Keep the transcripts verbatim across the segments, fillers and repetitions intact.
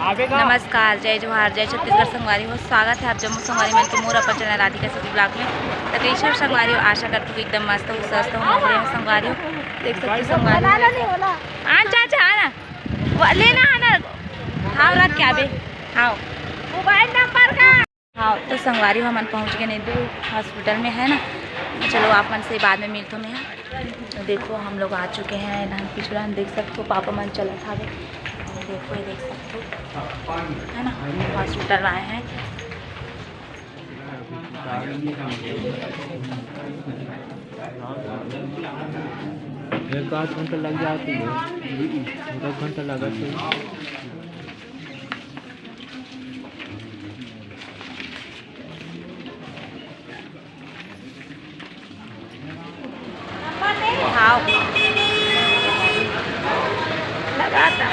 नमस्कार, जय जोहार, जय छत्तीसगढ़ संगवारी हो। स्वागत है आप जम्मो संगवारी मन के मोर अपन चैनल राधिका सिद्धि ब्लॉग में। तो कैसे हो संगवारी हो? आशा करती हूँ कि एकदम मस्त हो, स्वस्थ हो, मजे में संगवारी हो। देख सकते हो संगवारी हो। हाँ चाचा, हाँ ना, वो लेना है ना। हाँ, रख के आबे। हाँ। मोबाइल नंबर का। हाँ, तो संगवारी हो, हमन पहुँच गए नहीं तो हॉस्पिटल में, है ना। चलो, आप मन से बाद में मिलते मैं। तो देखो, हम लोग आ चुके हैं ना, पिछुड़ा हम देख सकते हो, पापा मन चलत हावे। देखो, ये देख सकते हो, है ना, हॉस्पिटल आए हैं। एक आध घंटा लग जाती है, एक घंटा लगा तो। हाँ। लगातार।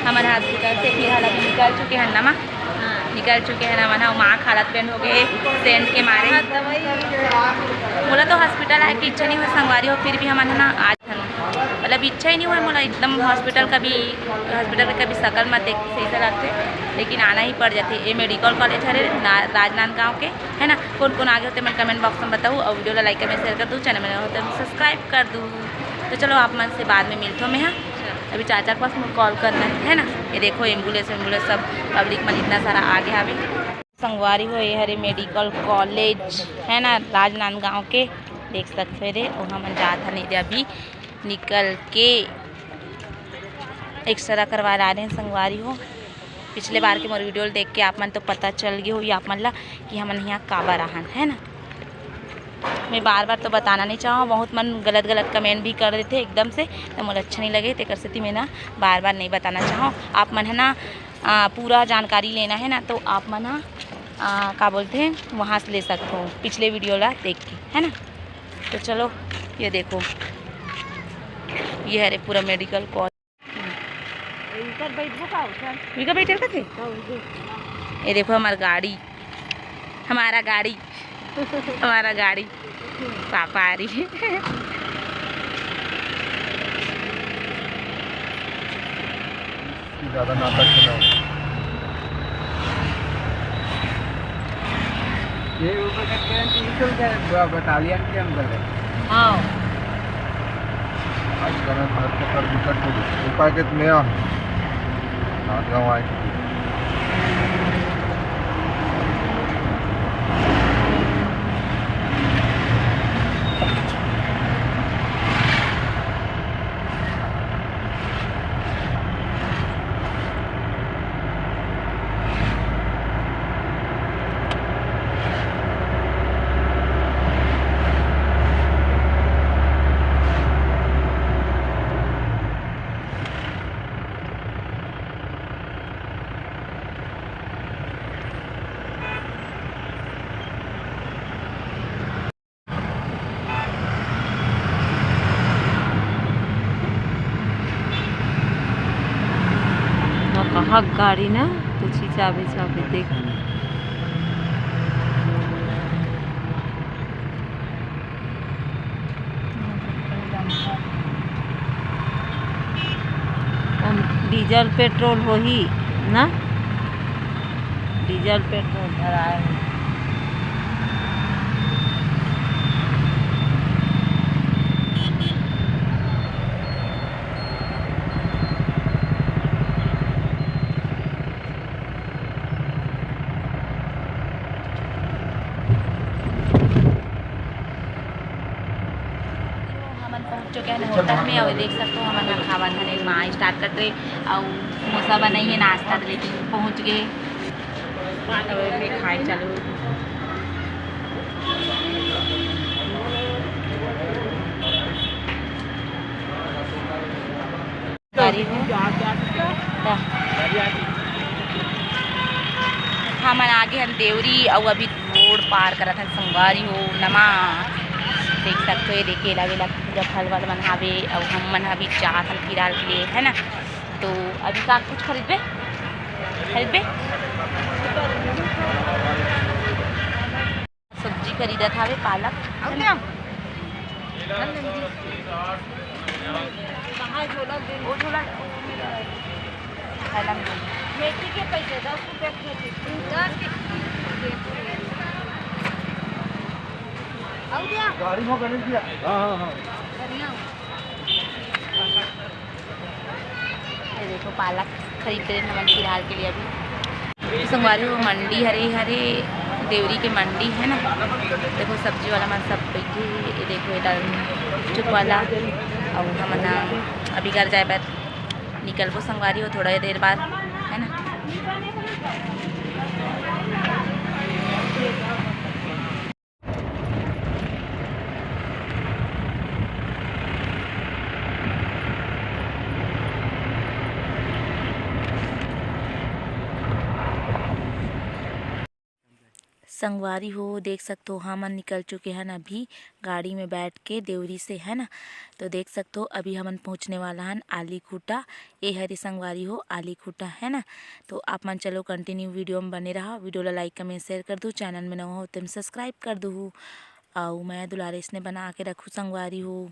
हमर हॉस्पिटल से फिर हालत निकल चुके हैं ना माँ। हाँ। निकल चुके हैं ना, मन ह माँ हालत bend हो गए सेंट के मारे। हाँ, दवाई। मोला तो हॉस्पिटल आए के इच्छा नहीं हो संगवारी हो, फिर भी हमन ह ना आज मतलब इच्छा ही नहीं हुआ मोला एकदम हॉस्पिटल का भी, हॉस्पिटल का कभी शकल मत देख, सही से लगते, लेकिन आना ही पड़ जाते। ये मेडिकल कॉलेज हरे ना, राजनांदगांव के, है ना। कौन कौन आगे होते मन कमेंट बॉक्स में बताओ और वीडियो ला लाइक कमेंट शेयर कर दो, चैनल में होते सब्सक्राइब कर दो। तो चलो आप मन से बाद में मिलते हो मैं, हाँ। अभी चाचा के पास मुझे कॉल करना है, है ना। ये देखो एम्बुलेंस एम्बुलेंस सब पब्लिक मन इतना सारा आगे आवे। संगवारी हो, ये हरे मेडिकल कॉलेज है ना राजनांदगांव के, देख सकते हो रे। और हमन जात हन एदे अभी निकल के एक्सरा करवा ला रहे हैं संगवारी हो। पिछले बार के मोर वीडियो ल देख के आप मन तो पता चल गए हो ये आप मन ला कि हमन यहाँ काबर आहन, है ना। मैं बार बार तो बताना नहीं चाहूँ, बहुत मन गलत गलत कमेंट भी कर देते एकदम से, तो मोला अच्छा नहीं लगे, तेकर सेती मैं ना बार बार नहीं बताना चाहूँ। आप मन है ना, आ, पूरा जानकारी लेना है ना, तो आप मन ह, आ, का बोलते हैं, वहाँ से ले सकते हो पिछले वीडियो ला देख के, है ना। तो चलो, ये देखो, ये हरे पूरा मेडिकल कॉलेज। इनकर बैठबो का उठन? इनकर बैठल का थे? हाँ, उनके। ये देखो हमार गाड़ी, हमारा गाड़ी, हमारा गाड़ी। पापा आ रही है। ज़्यादा नाटक के ना हो। ये ऊपर का कैंप इनकल का बटालियन कैंप है। हाँ। आज का मैं घर के पर विकट हो गई। ऊपर के तो नया। नाटक आए। कहाँ गाड़ी ना तो चाबे चाबे देख। डीजल पेट्रोल होही ना, डीजल पेट्रोल भराए होही। हमन पहुंच चुके हैं होटल में और देख सकते हो हमन ह खावत हन। माँ स्टार्ट करते और समोसा बनाई है नाश्ता, तो लेकिन पहुंच गए। खाए चालू। गाड़ी में। हमन आगे हन देवरी अउ अभी रोड पार करत हन संगवारी हो नमा। देख सकते हो ये देखिए केला वेला पूरा फल वल मन हावे अउ हम मन अभी जात हन फिलहाल के लिए, है ना। तो अभी का कुछ खरीदबे, खरीदबे। सब्जी खरीदत हावे पालक। अउ क्या? कहाँ झोला दे? वो झोला। मेथी के पैसे दस रुपये के जी। दस के। अउ दिया? गाड़ी में गणेश दिया। हाँ, हाँ, हाँ। बढ़िया। ये देखो, पालक खरीद रहे हमन फिलहाल के लिए अभी। संगवारी हो, मंडी हरे, हरे देवरी के मंडी है ना। देखो, सब्जी वाला मन सब बैठे हे। ये देखो, ये दाल चुप वाला। अउ हमन अभी घर जाए बर निकलबो संगवारी हो, थोड़ा देर बाद, है ना। संगवारी हो, देख सकथो, हमन निकल चुके हन अभी गाड़ी में बैठ के देवरी से, है ना। तो देख सकथो, अभी हमन पहुँचने वाला हन आली खूटा। ए हरे संगवारी हो, आली खूटा, है ना। तो आप मन चलो, continue video में बने रहा। Video ला like, comment, share कर दू। Channel में नवा हो, तेम subscribe कर दू। अउ मैं दुलारे इसने बना के रखू संगवारी हो।